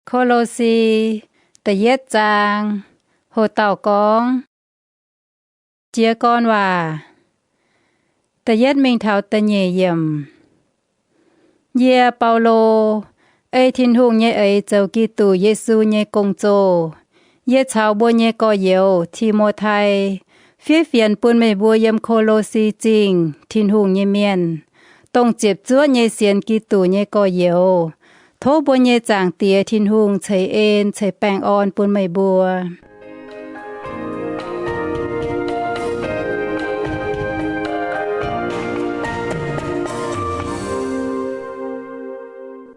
Ko^lo^si, da'yietv zaang. Hoc dauh gorngv, Jiez gorn waac. Da'yietv mingh taux da'nyeic yiemc. Yie, Baulo, ei Tin-Hungh nyei eix zoux Giduc Yesu nyei gong-zoh. Yie caux mbuo nyei gorx-youz, Ti^mo^tai, fiev fienx bun meih mbuo yiem Ko^lo^si Zingh Tin-Hungh nyei mienh, dongh ziepc zuoqv nyei sienx Giduc nyei gorx-youz. Tov mbuo nyei Zaangc Diex Tin-Hungh ceix en ceix baengh orn bun meih mbuo.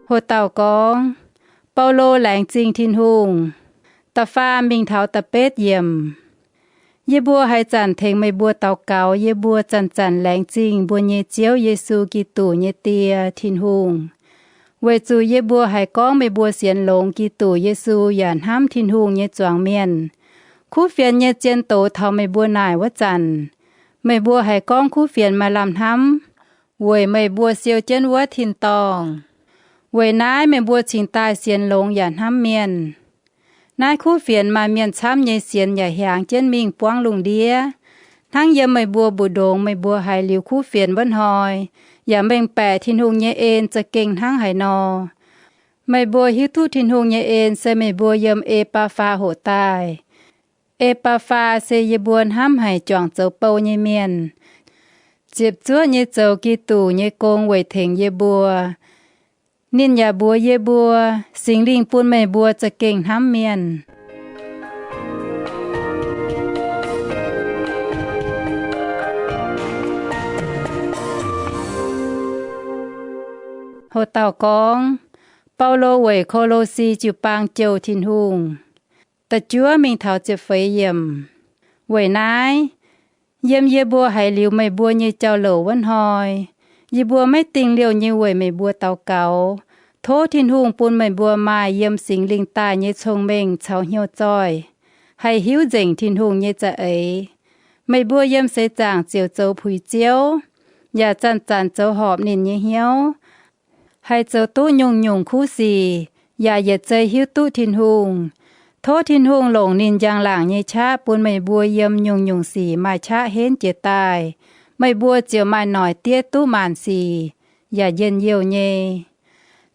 Hoc dauh gorngv, Baulo laengz zingh Tin-Hungh. Da'faam mingh taux da'betv yiemc. Yie mbuo haaix zanc tengx meih mbuo daux gaux, yie mbuo zanc-zanc laengz zingh mbuo nyei Ziouv Yesu Giduc nyei Die, Tin-Hungh, weic zuqc yie mbuo haiz gorngv meih mbuo sienx longx Giduc Yesu yaac hnamv Tin-Hungh nyei zuangx mienh. Kuv fienx nyei zien doz taux meih mbuo naaic wuov zanc, meih mbuo haiz gorngv kuv fienx maaih lamh hnamv, weic meih mbuo siou jienv wuov tin-dorngh. Weic naaiv meih mbuo cingx daaih sienx longx yaac hnamv mienh. Naaiv kuv fienx maaih mienh camv nyei sienx yaac hiaangx jienv mingh buangv lungh ndiev. Hnangv yiem meih mbuo mbu'ndongx meih mbuo haiz liuz kuv fienx wuov hnoi, yaac mengh baeqc Tin-Hungh nyei en za'gengh hnangv haaix nor. Meih mbuo hiuv duqv Tin-Hungh nyei en se meih mbuo yiem E^baa^faa hoqc daaih. E^baa^faa se yie mbuo hnamv haic juangc zoux bou nyei mienh, ziepc zuoqv nyei zoux Giduc nyei gong weic tengx yie mbuo. Ninh yaac mbuox yie mbuo, Singx Lingh bun meih mbuo za'gengh hnamv mienh. Hoc dauh gorngv, Baulo weic Ko^lo^si jiu-baang jouh Tin-Hungh. Da'juov mingh taux ziepc feix yiemc. Weic naaiv, yiem yie mbuo haiz liuz meih mbuo nyei jauv-louc wuov hnoi, yie mbuo maiv dingh liouh nyei weic meih mbuo daux gaux, tov Tin-Hungh bun meih mbuo maaih yiem Singx Lingh daaih nyei cong-mengh caux hnyouv zoih, haih hiuv nzengc Tin-Hungh nyei za'eix. Meih mbuo yiem seix zaangc ziouc zoux puix Ziouv, yaac zanc-zanc zoux horpc ninh nyei hnyouv, haih zoux duqv nyungc-nyungc kuv sic, yaac yietc zei hiuv duqv Tin-Hungh. Tov Tin-Hungh longc ninh njang-laangc nyei qaqv bun meih mbuo yiem nyungc-nyungc sic maaih qaqv henv jiez daaih. Meih mbuo ziouc maaih noic diev duqv maanc sic, yaac njien-youh nyei.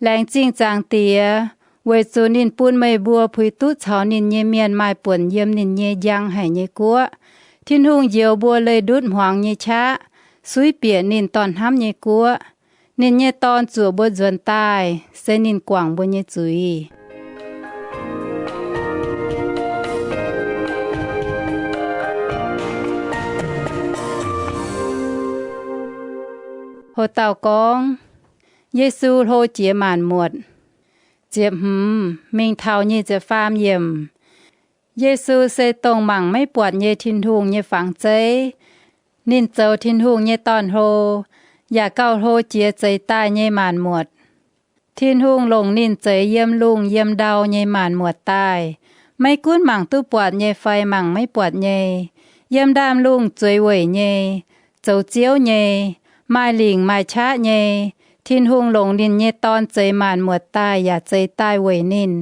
Laengz zingh Zaangc Diex, weic zuqc ninh bun meih mbuo puix duqv caux ninh nyei mienh maaih buonc yiem ninh nyei njang haic nyei guoqv. Tin-Hungh njoux mbuo leih ndutv hmuangx nyei qaqv, suiv bieqc ninh dorn hnamv nyei guoqv. Ninh nyei Dorn zuoqc mbuo nzuonx daaih, se ninh guangc mbuo nyei zuiz. Hoc dauh gorngv, Yesu hlo jiex maanc muotc. Ziepc hmz mingh taux nyic ziepc faam yiemc. Yesu se dongh mangc maiv buatc nyei Tin-Hungh nyei fangx zeiv. Ninh zoux Tin-Hungh nyei dorn-hlo, yaac gauh hlo jiex zeix daaih nyei maanc muotc. Tin-Hungh longc ninh zeix yiem lungh yiem ndau nyei maanc muotc daaih, maiv gunv mangc duqv buatc nyei fai mangc maiv buatc nyei, yiem ndaamv-lungh zueiz weic nyei, zoux ziouv nyei, maaih lingc maaih qaqv nyei. Tin-Hungh longc ninh nyei Dorn zeix maanc muotc daaih yaac zeix daaih weic ninh.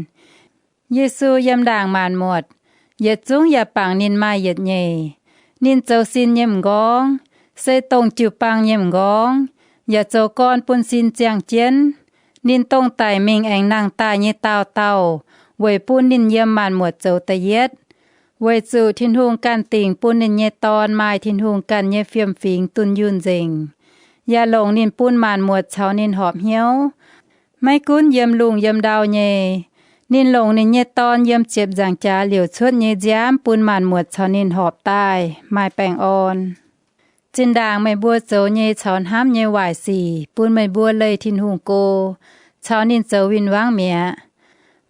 Yesu yiem ndaangc maanc muotc, yietc zungv yaac bangc ninh maaih yietc nyeic. Ninh zoux sin nyei m'nqorngv, se dongh jiu-baang nyei m'nqorngv, yaac zoux gorn bun sin ziangh jienv. Ninh dongh daic mingh aengx nangh daaih nyei daauh dauh, weic bun ninh yiem maanc muotc zoux da'yietv. Weic zuqc Tin-Hungh ganh dingc bun ninh nyei Dorn maaih Tin-Hungh ganh nyei fiem-fingx dunh yunh nzengc, yaac longc ninh bun maanc muotc caux ninh horpc hnyouv. Maiv gunv yiem lungh yiem ndau nyei, ninh longc ninh nyei Dorn yiem ziepc nzaangc jaax liouc cuotv nyei nziaamv bun maanc muotc caux ninh horpc daaih, maaih baengh orn. Zinh ndaangc meih mbuo zoux nyei caux hnamv nyei waaic sic bun meih mbuo leih Tin-Hungh go, caux ninh zoux win-wangv mi'aqv.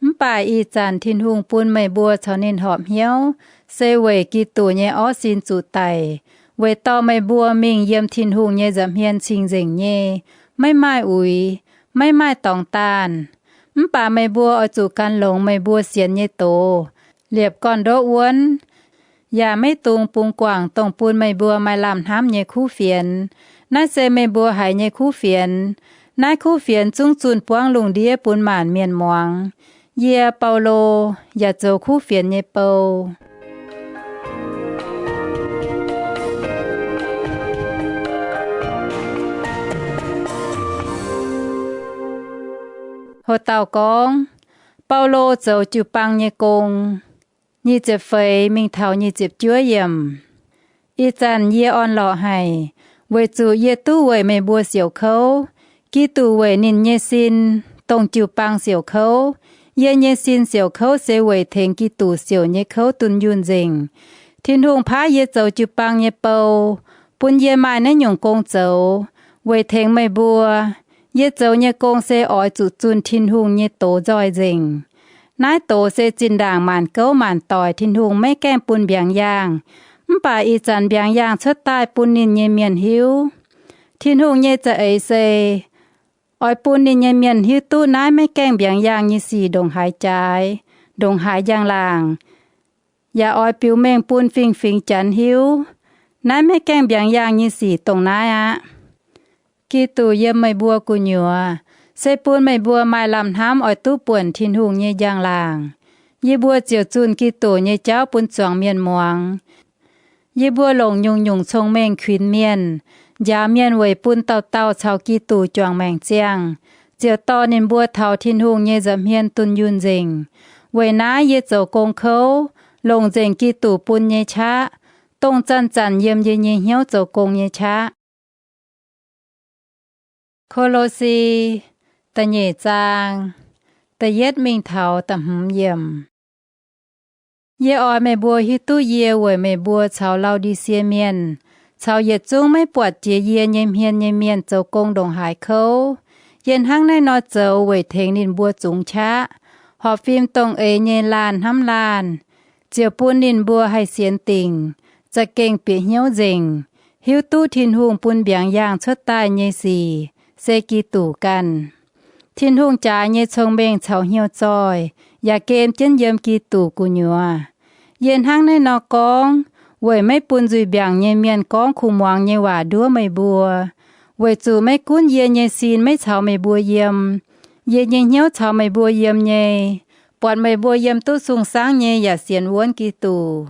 Mv baac ih zanc Tin-Hungh bun meih mbuo caux ninh horpc hnyouv, se weic Giduc nyei orv sin zuqc daic, weic dorh meih mbuo mingh yiem Tin-Hungh nyei nza'hmien cing-nzengc nyei, maiv maaih uix, maiv maaih dorngx daanh. Mv baac meih mbuo oix zuqc gan longx meih mbuo sienx nyei doz, liepc gorn-ndoqv wuonv, yaac maiv dungx bungx guangc dongh bun meih mbuo maaih lamh hnamv nyei kuv fienx. Naaiv se meih mbuo haiz nyei kuv fienx. Naaiv kuv fienx zungv zunh buangv lungh ndiev bun maanc mienh muangx. Yie, Baulo, yaac zoux kuv fienx nyei bou. Ho dauh gorngv, Baulo zoux jiu-baang nyei gong. Nyic ziepc feix mingh taux nyic ziepc juov yiemc. Ih zanc yie orn-lorqc haic, weic zuqc yie duqv weic meih mbuo siouc kouv. Giduc weic ninh nyei sin, dongh jiu-baang siouc kouv. Yie nyei sin siouc kouv se weic tengx Giduc siouc nyei kouv dunh yunh nzengc. Tin-Hungh paaiv yie zoux jiu-baang nyei bou, bun yie maaih naaiv nyungc gong zoux, weic tengx meih mbuo. Yie zoux nyei gong se oix zuqc zunh Tin-Hungh nyei doz nzoih nzengc. Naaiv doz se zinh ndaangc maanc gouv maanc doic Tin-Hungh maiv gaengh bun mbiaangx yaangh, mv baac ih zanc mbiaangx yaangh cuotv daaih bun ninh nyei mienh hiuv. Tin-Hungh nyei za'eix se oix bun ninh nyei mienh hiuv duqv naaiv maiv gaengh mbiaangx yaangh nyei sic ndongc haaix jaaix, ndongc haaix njang-laangc, yaac oix biux mengh bun fingx-fingx Janx hiuv. Naaiv maiv gaengh mbiaangx yaangh nyei sic dongh naaiv aqv. Giduc yiem meih mbuo gu'nyuoz, se bun meih mbuo maaih lamh hnamv oix duqv buonc Tin-Hungh nyei njang-laangc. Yie mbuo ziouc zunh Giduc nyei jauv bun zuangx mienh muangx. Yie mbuo longc nyungc-nyungc cong-mengh kuinx mienh, njaaux mienh weic bun dauh dauh caux Giduc juangc maengc ziangh, ziouc dorh ninh mbuo taux Tin-Hungh nyei nza'hmien dunh yunh nzengc. Weic naaiv yie zoux gong kouv, longc nzengc Giduc bun nyei qaqv, dongh zanc-zanc yiem yie nyei hnyouv zoux gong nyei qaqv. Ko^lo^si, da'nyeic zaang, da'yietv mingh taux da'hmz yiemc. Yie oix meih mbuo hiuv duqv yie weic meih mbuo caux Lau^ndi^sie Mienh, caux yietc zungv maiv buatc jiex yie nyei hmien nyei mienh zoux gong ndongc haaix kouv. Yie hnangv naaiv nor zoux weic tengx ninh mbuo zungx qaqv, horpc fim dongh eix nyei laanh hnamv laanh, ziouc bun ninh mbuo haih sienx dingc, za'gengh bieqc hnyouv nzengc, hiuv duqv Tin-Hungh bun mbiaangx yaangh cuotv daaih nyei sic se Giduc ganh. Tin-Hungh jaaix nyei cong-mengh caux hnyouv zoih yaac gem jienv yiem Giduc gu'nyuoz. Yie hnangv naaiv nor gorngv weic maiv bun nzuih mbiaangc nyei mienh gorngv kuh muangx nyei waac nduov meih mbuo, weic zuqc maiv gunv yie nyei sin maiv caux meih mbuo yiem, yie nyei hnyouv caux meih mbuo yiem nyei. Buatc meih mbuo yiem duqv sung-saangv nyei yaac sienx wuonv Giduc,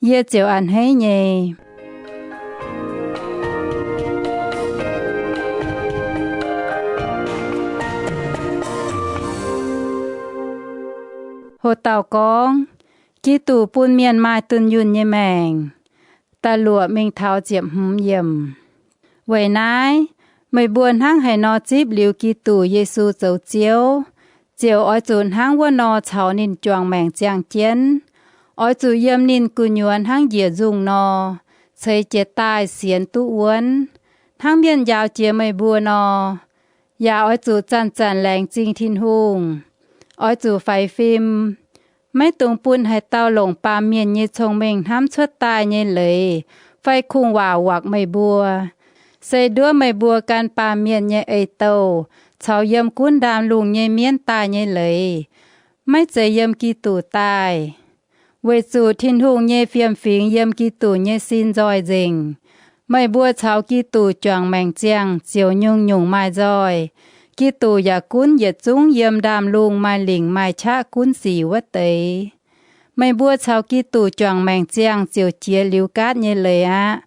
yie ziouc a'hneiv nyei. Ho dauh gorngv, Giduc bun mienh maaih dunh yunh nyei maengc. Da'luoqc mingh taux ziepc hmz yiemc. Weic naaiv, meih mbuo hnangv haaix nor zipv liuz Giduc Yesu zoux Ziouv, ziouc oix zuqc hnangv wuov nor caux ninh juangc maengc ziangh jienv. Oix zuqc yiem ninh gu'nyuoz hnangv njiec nzungh nor, ceix jiez daaih sienx duqv wuonv, hnangv mienh njaaux jiex meih mbuo nor. Yaac oix zuqc zanc-zanc laengz zingh Tin-Hungh. Oix zuqc faix fim, maiv dungx bun haaix dauh longc baamh mienh nyei cong-mengh hnamv cuotv daaih nyei leiz fai kungx-waac wakc meih mbuo. Se nduov meih mbuo gan baamh mienh nyei eix-douh caux yiem gunv ndaamv-lungh nyei mienv daaih nyei leiz, maiv zeiz yiem Giduc daaih. Weic zuqc Tin-Hungh nyei fiem-fingx yiem Giduc nyei sin nzoih nzengc. Meih mbuo caux Giduc juangc maengc ziangh ziouc nyungc-nyungc maaih nzoih. Giduc yaac gunv yietc zungv yiem ndaamv-lungh maaih lingc maaih qaqv gunv sic wuov deix. Meih mbuo caux Giduc juangc maengc ziangh ziouc jiex liuz gaatv nyei leiz aqv.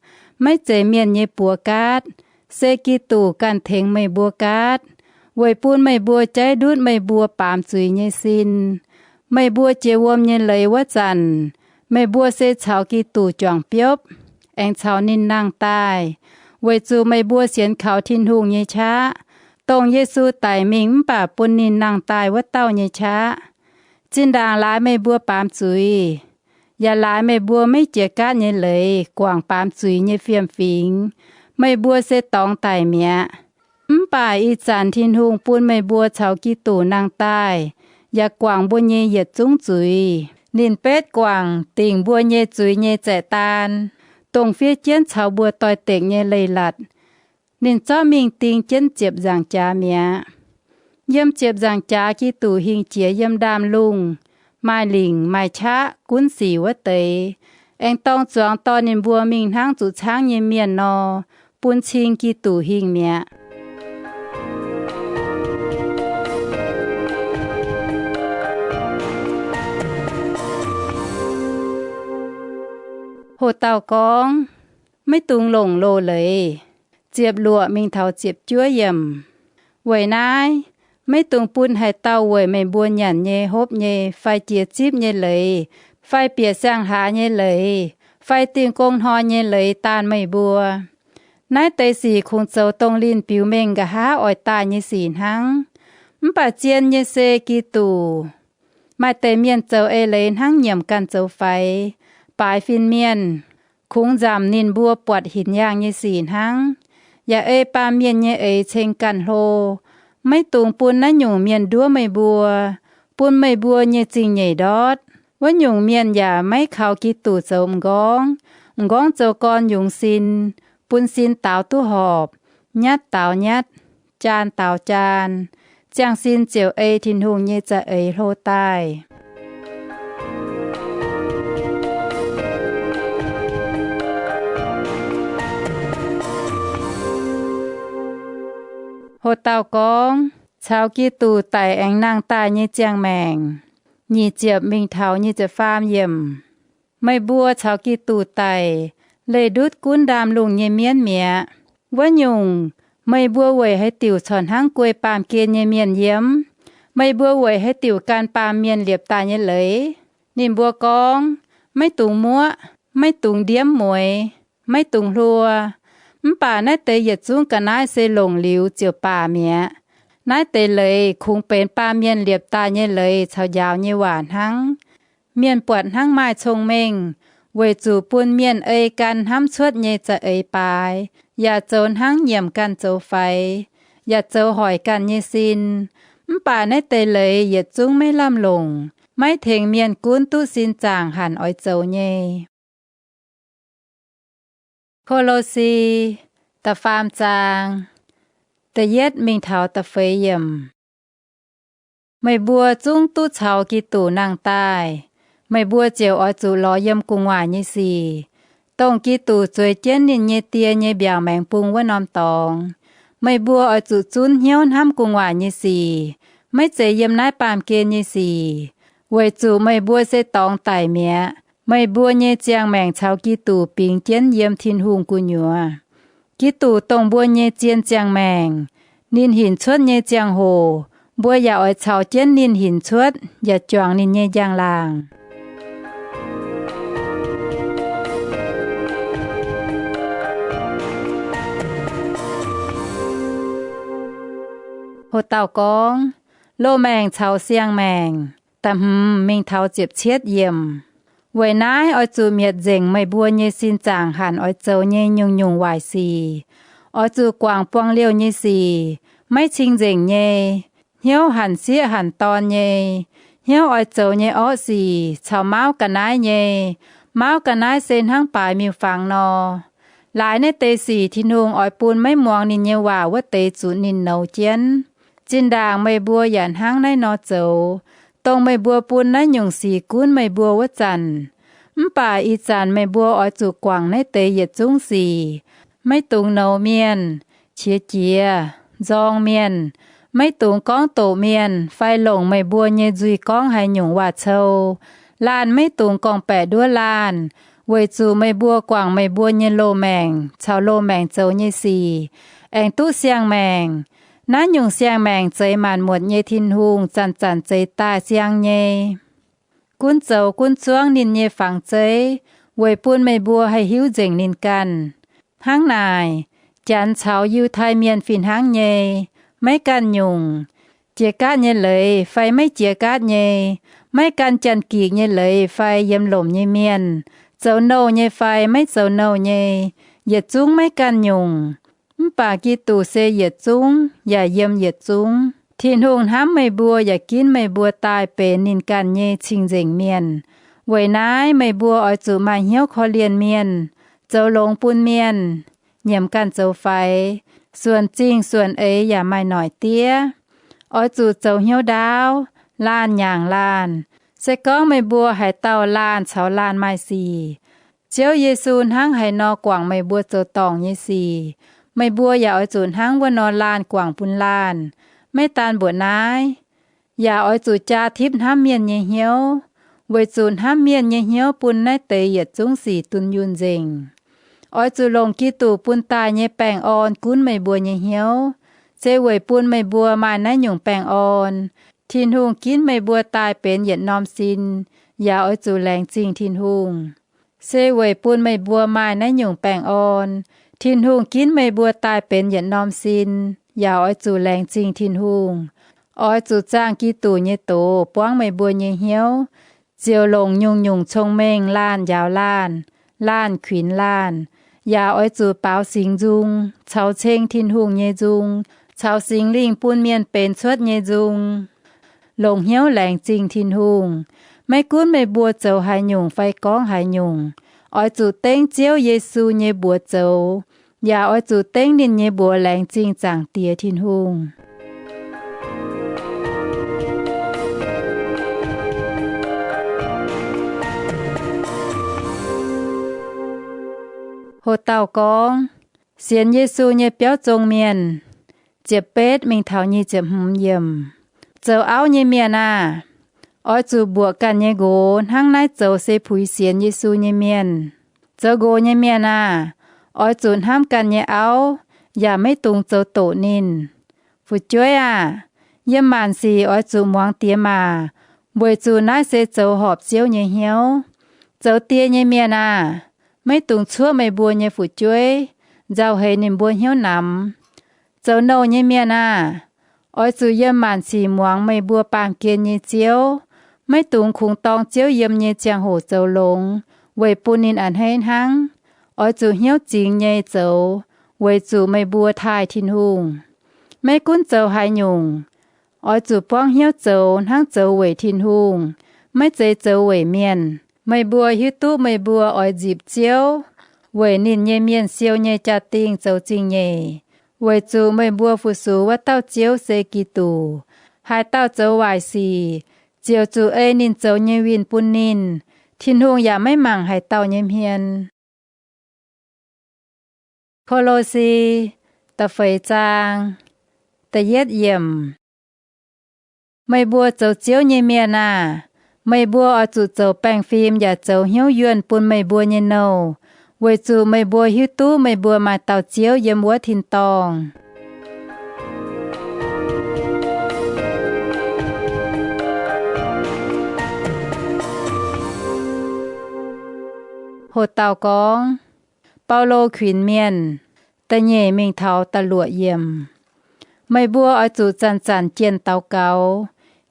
Maiv zeiz mienh nyei buoz gaatv, se Giduc ganh tengx meih mbuo gaatv, weic bun meih mbuo jaiv ndutv meih mbuo baamz zuiz nyei sin. Meih mbuo jiex wuom nyei leiz wuov zanc, meih mbuo se caux Giduc juangc biopv, aengx caux ninh nangh daaih, weic zuqc meih mbuo sienx kaux Tin-Hungh nyei qaqv, dongh Yesu daic mingh mv baac bun ninh nangh daaih wuov dauh nyei qaqv. Zinh ndaangc laaix meih mbuo baamz zuiz, yaac laaix meih mbuo maiv jiex gaatv nyei leiz guangc baamz zuiz nyei fiem-fingx, meih mbuo se dorngx daic mi'aqv. Mv baac ih zanc Tin-Hungh bun meih mbuo caux Giduc nangh daaih, yaac guangc mbuo nyei yietc zungv zuiz. Ninh betv guangc dingc mbuo nyei zuiz nyei zaeqv-daan, dongh fiev jienv caux mbuo doix-dekc nyei leiz-latc. Ninh zorqv mingh ding jienv ziepc nzaangc jaax mi'aqv. Yiem ziepc nzaangc jaax Giduc hingh jiex yiem ndaamv-lungh maaih lingc maaih qaqv gunv sic wuov deix, aengx dorng zuangx dorh ninh mbuo mingh hnangv zuqc caangv nyei mienh nor, bun cing Giduc hingh mi'aqv. Hoc dauh gorngv, maiv dungx longc loz-leiz. Ziepc luoqc mingh taux ziepc juov yiemc. Weic naaiv, maiv dungx bun haaix dauh weic meih mbuo nyanc nyei, hopv nyei, fai jiex zipv nyei leiz, fai bieqc siang-hlaax nyei leiz, fai dingh gong hnoi nyei leiz daanh meih mbuo. Naaiv deix sic kungx zoux dongh linh biux mengh nqa'haav oix daaih nyei sic hnangv. Mv baac zien nyei se Giduc. Maaih deix mienh zoux eix leiz hnangv nyiemc ganh zoux faix, baaix fin-mienh, kungx nzamc ninh mbuo buatc hinc yaangh nyei sic hnangv, yaac ei baamh mienh nyei eix ceng ganh hlo. Maiv dungx bun naaiv nyungc mienh nduov meih mbuo, bun meih mbuo nyei zingh nyeic ndortv. Wuov nyungc mienh yaac maiv kaux Giduc zoux m'nqorngv, m'nqorngv zoux gorn yungz sin, bun sin daaux duqv horpc, nyatv daaux nyatv, jaan daaux jaan, ziangh sin ziouc ei Tin-Hungh nyei za'eix hlo daaih. Hoc dauh gorngv, caux Giduc daic aengx nangh daaih nyei ziangh maengc. Nyic ziepc mingh taux nyic ziepc faam yiemc. Meih mbuo caux Giduc daic, leih ndutv gunv ndaamv-lungh nyei mienv mi'aqv. Wuov nyungc, meih mbuo weic haaix diuc corc hnangv guei baamh gen nyei mienh yiem? Meih mbuo weic haaix diuc gan baamh mienh liepc daaih nyei leiz? Ninh mbuo gorngv, maiv dungx muoqv, maiv dungx ndiemv mueiz, maiv dungx hluo. Mv baac naaiv deix yietc zungv ga'naaiv se longc liuz ziouc baac mi'aqv. Naaiv deix leiz kungx benx baamh mienh liepc daaih nyei leiz caux njaaux nyei waac hnangv. Mienh buatc hnangv maaih cong-mengh, weic zuqc bun mienh ei gan hnamv cuotv nyei za'eix baaix, yaac zoux hnangv nyiemc ganh zoux faix, yaac zoux hoic ganh nyei sin. Mv baac naaiv deix leiz yietc zungv maiv lamh longc, maiv tengx mienh gunv duqv sin zaangc hanc oix zoux nyei. Ko^lo^si, da'faam zaang, da'yietv mingh taux da'feix yiemc. Meih mbuo zungv duqv caux Giduc nangh daaih, meih mbuo ziouc oix zuqc lorz yiem gu'nguaaic nyei sic, dongh Giduc zueiz jienv ninh nyei Die nyei mbiaauc maengx bung wuov norm dorngx. Meih mbuo oix zuqc zunv hnyouv hnamv gu'nguaaic nyei sic, maiv zeiz yiem naaiv baamh gen nyei sic, weic zuqc meih mbuo se dorngx daic mi'aqv. Meih mbuo nyei ziangh maengc caux Giduc bingx jienv yiem Tin-Hungh gu'nyuoz. Giduc dongh mbuo nyei zien ziangh maengc. Ninh hinc cuotv nyei ziangh hoc, mbuo yaac oix caux jienv ninh hinc cuotv yaac juangc ninh nyei njang-laangc. Hoc dauh gorngv, loz-maengc caux siang-maengc, da'hmz mingh taux ziepc cietv yiemc. Weic naaiv oix zuqc mietc nzengc meih mbuo nyei sin zaangc hanc oix zoux nyei nyungc-nyungc waaic sic. Oix zuqc guangc buang liouh nyei sic, maiv cing-nzengc nyei, hnyouv hanc sieqv hanc dorn nyei, hnyouv oix zoux nyei orqv sic, caux mauv ga'naaiv nyei. Mauv ga'naaiv se hnangv baaix miuc-fangx nor. Laaix naaiv deix sic Tin-Hungh oix bun maiv muangx ninh nyei waac wuov deix zuqc ninh nouz jienv. Zinh ndaangc meih mbuo yaac hnangv naaiv nor zoux, dongh meih mbuo bun naaiv nyungc sic gunv meih mbuo wuov zanc. Mv baac ih zanc meih mbuo oix zuqc guangc naaiv deix yietc zungv sic. Maiv dungx nouz mienh, qiex jiez, nzorng mienh. Maiv dungx gorngv doqc mienh fai longc meih mbuo nyei nzuih gorngv haaix nyungc waac-cou. Laanh maiv dungx gorngv-baeqc nduov laanh, weic zuqc meih mbuo guangc meih mbuo nyei loz-maengc caux loz-maengc zoux nyei sic, aengx duqv siang-maengc. Naaiv nyungc siang-maengc zeix maanc muotc nyei Tin-Hungh zanc-zanc zeix daaih siang nyei. Gunv zoux gunv zuangv ninh nyei fangx zeiv, weic bun meih mbuo haih hiuv nzengc ninh ganh. Hnangv naaic, Janx caux Yiutai Mienh fih hnangv nyei, maiv ganh nyungc, jiex gaatv nyei leiz fai maiv jiex gaatv nyei, maiv gan Janx-Gikc nyei leiz fai yiem lomc nyei mienh, zoux nouh nyei fai maiv zoux nouh nyei, yietc zungv maiv ganh nyungc. Mv baac Giduc se yietc zungv yaac yiem yietc zungv. Tin-Hungh hnamv meih mbuo yaac ginv meih mbuo daaih benx ninh ganh nyei cing-nzengc mienh. Weic naaiv meih mbuo oix zuqc maaih hnyouv korv-lienh mienh, zoux longx bun mienh, nyiemc ganh zoux faix, suonc zingh suonc eix yaac maaih noic diev. Oix zuqc zoux hnyouv ndaauv, laanh nyaangc laanh. Se gorngv meih mbuo haaix dauh laanh caux laanh maaih sic, Ziouv Yesu hnangv haaix nor guangc meih mbuo zoux dorngc nyei sic, meih mbuo yaac oix zuqc hnangv wuov nor laanh guangc bun laanh. Maiv daan mbuoqc naaiv, yaac oix zuqc jaa tipv hnamv mienh nyei hnyouv. weic zuqc hnamv mienh nyei hnyouv bun naaiv deix yietc zungv sic dunh yunh nzengc. Oix zuqc longc Giduc bun daaih nyei baengh orn gunv meih mbuo nyei hnyouv, se weic bun meih mbuo maaih naaiv nyungc baengh orn. Tin-Hungh ginv meih mbuo daaih benx yietc norm sin, yaac oix zuqc laengz zingh Tin-Hungh. Se weic bun meih mbuo maaih naaiv nyungc baengh orn, Tin-Hungh ginv meih mbuo daaih benx yietc norm sin, yaac oix zuqc laengz zingh Tin-Hungh. Oix zuqc zaangh Giduc nyei doz buangv meih mbuo nyei hnyouv, ziouc longc nyungc-nyungc cong-mengh laanh njaaux laanh, laanh kuinx laanh. Yaac oix zuqc baaux singx nzung caux ceng Tin-Hungh nyei nzung, caux Singx Lingh bun mienh benx cuotv nyei nzung. Longc hnyouv laengz zingh Tin-Hungh. Maiv gunv meih mbuo zoux haaix nyungc fai gorngv haaix nyungc, oix zuqc dengv Ziouv Yesu nyei mbuox zoux, yaac oix zuqc dengv ninh nyei mbuox laengz zingh Zaangc Diex Tin-Hungh. Ho dauh gorngv, sienx Yesu nyei biauv zong mienh. Ziepc betv mingh taux nyic ziepc hmz yiemc. Zoux auv nyei mienh aah! Oix zuqc mbuoqc ganh nyei nqox hnangv naaiv zoux se puix sienx Yesu nyei mienh. Zoux nqox nyei mienh aah! Oix zuqc hnamv ganh nyei auv, yaac maiv dungx zoux doqc ninh. Fu'jueiv aah! Yiem maanc sic oix zuqc muangx diex maac, weic zuqc naaiv se zoux horpc Ziouv nyei hnyouv. Zoux die nyei mienh aah! Maiv dungx cuoqv meih mbuo nyei fu'jueiv, nzauh heix ninh mbuo hnyouv namx. Zoux nouh nyei mienh aah! Oix zuqc yiem maanc sic muangx meih mbuo baamh gen nyei Ziouv. Maiv dungx kungx dorng Ziouv yiem nyei ziangh hoc zoux longx, weic bun ninh a'hneiv hnangv. Oix zuqc hnyouv zingx nyei zoux, weic zuqc meih mbuo taaih Tin-Hungh. Maiv gunv zoux haaix nyungc, oix zuqc buangv hnyouv zoux hnangv zoux weic Tin-Hungh, maiv zeiz zoux weic mienh. Meih mbuo hiuv duqv meih mbuo oix nzipc Ziouv, weic ninh nyei mienh siou nyei jaa-dingh zoux zingh nyeic, weic zuqc meih mbuo fu-sux wuov dauh Ziouv se Giduc. Haaix dauh zoux waaic sic, ziouc zuqc ei ninh zoux nyei winh bun ninh. Tin-Hungh yaac maiv mangc haaix dauh nyei hmien. Ko^lo^si, da'feix zaang, da'yietv yiemc. Meih mbuo zoux Ziouv nyei mienh aah! Meih mbuo oix zuqc zoux baengh fim yaac zoux hnyouv yuonh bun meih mbuo nyei nouh, weic zuqc meih mbuo hiuv duqv meih mbuo maaih dauh Ziouv yiem wuov tin-dorngh. Ho dauh gorngv, Baulo kuinx mienh, da'nyeic mingh taux da'luoqc yiemc. Meih mbuo oix zuqc zanc-zanc jienh daux gaux,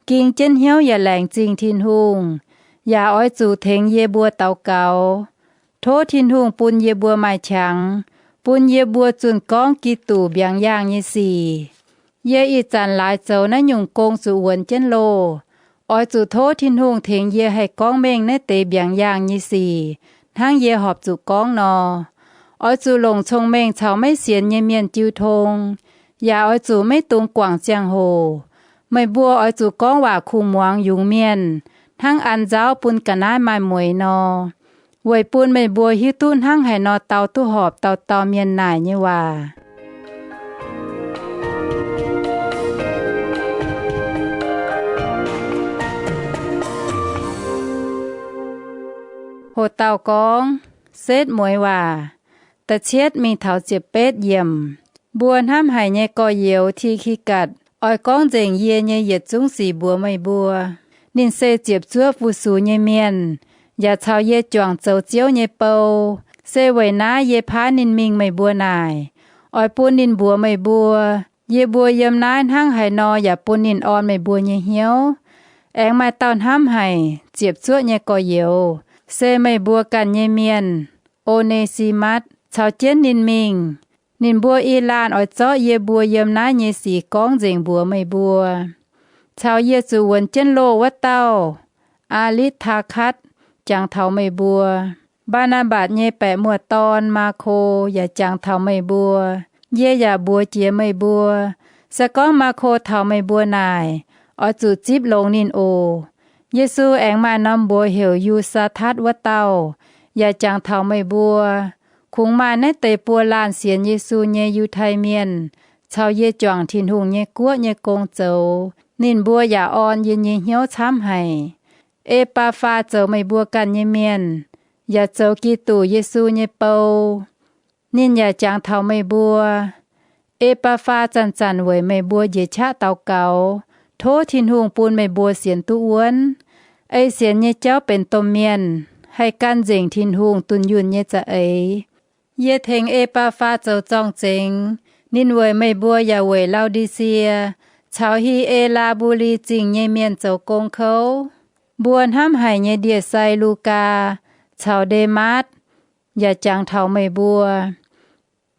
ging jienv hnyouv yaac laengz zingh Tin-Hungh, yaac oix zuqc tengx yie mbuo daux gaux. Tov Tin-Hungh bun yie mbuo maaih qangx, bun yie mbuo zunh gorngv Giduc mbiaangx yaangh nyei sic. Yie ih zanc laaix zoux naaiv nyungc gong zuqc wuonx jienv loh. Oix zuqc tov Tin-Hungh tengx yie haih gorngv mengh naaiv deix mbiaangx yaangh nyei sic, hnangv yie horpc zuqc gorngv nor. Oix zuqc longc cong-mengh caux maiv sienx nyei mienh jiu tong, yaac oix zuqc maiv dungx guangc ziangh hoc. Meih mbuo oix zuqc gorngv waac kuh muangx yungz mienh, hnangv an nzauv bun ga'naaiv maaih mueix nor, weic bun meih mbuo hiuv duqv hnangv haaix nor dau duqv horpc dauh dauh mienh naaic nyei waac. Ho dauh gorngv, setv mueiz waac, da'cietv mingh taux ziepc betv yiemc. Mbuo hnamv haic nyei gorx-youz Ti^ki^gatc oix gorngv nzengc yie nyei yietc zungv sic mbuox meih mbuo. Ninh se ziepc zuoqv fu-sux nyei mienh, yaac caux yie juangc zoux Ziouv nyei bou. Se weic naaiv yie paaiv ninh mingh meih mbuo naaic, oix bun ninh mbuox meih mbuo, yie mbuo yiem naaiv hnangv haaix nor yaac bun ninh orn meih mbuo nyei hnyouv. Aengx maaih dauh hnamv haic, ziepc zuoqv nyei gorx-youz, se meih mbuo ganh nyei mienh, O^ne^si^matv, caux jienv ninh mingh. Ninh mbuo ih laanh oix zorqv yie mbuo yiem naaiv nyei sic gorngv nzengc mbuox meih mbuo. Caux yie zuqc wuonx jienv loh wuov dauh, Aa^litv^taa^katv, jangx taux meih mbuo. Mbaa^naa^mbatc nyei baeqc muoz-dorn, Maako, yaac jangx taux meih mbuo. Yie yaac mbuox jiex meih mbuo, se gorngv Maako taux meih mbuo naaic, oix zuqc zipv longx ninh oc. Yesu aengx maaih norm mbuox heuc Yu^saa^tatv wuov dauh, yaac jangx taux meih mbuo. Kungx maaih naaiv deix buo laanh sienx Yesu nyei Yiutai Mienh caux yie juangc Tin-Hungh nyei guoqv nyei gong zoux. Ninh mbuo yaac orn yie nyei hnyouv camv haic. E^baa^faa zoux meih mbuo ganh nyei mienh, yaac zoux Giduc Yesu nyei bou. Ninh yaac jangx taux meih mbuo. E^baa^faa zanc-zanc weic meih mbuo njiec qaqv daux gaux, tov Tin-Hungh bun meih mbuo sienx duqv wuonv. Ei sienx nyei jauv benx domh mienh, haih gan nzengc Tin-Hungh dunh yunh nyei za'eix. Yie tengx E^baa^faa zoux zorng-zengx. Ninh weic meih mbuo yaac weic Lau^ndi^sie caux Hi^e^laa^mbu^li Zingh nyei mienh zoux gong kouv. Mbuo hnamv haic nyei ndie-sai Lugaa caux Nde^maatv yaac jangx taux meih mbuo.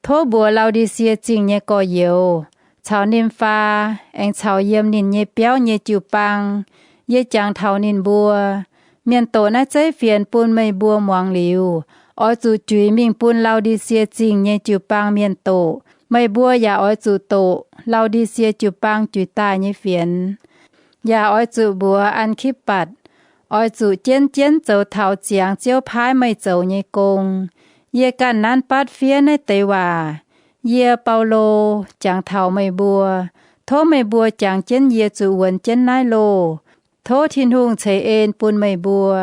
Tov mbuox Lau^ndi^sie Zingh nyei gorx-youz caux Nimh^faa, aengx caux yiem ninh nyei biauv nyei jiu-baang. Yie jangx taux ninh mbuo. Mienh doqc naaiv zeiv fienx bun meih mbuo muangx liuz, oix zuqc juix mingh bun Lau^ndi^sie Zingh nyei jiu-baang mienh doqc. Meih mbuo yaac oix zuqc doqc Lau^ndi^sie jiu-baang juix daaih nyei fienx. Yaac oix zuqc mbuox An^kipv^batc, oix zuqc jienv jienv zoux taux ziangx Ziouv paaiv meih zoux nyei gong. Yie ganh nanv batv fiev naaiv deix waac. Yie, Baulo, jangx taux meih mbuo. Tov meih mbuo jangx jienv yie zuqc wuonx jienv naaiv loh. Tov Tin-Hungh ceix en bun meih mbuo.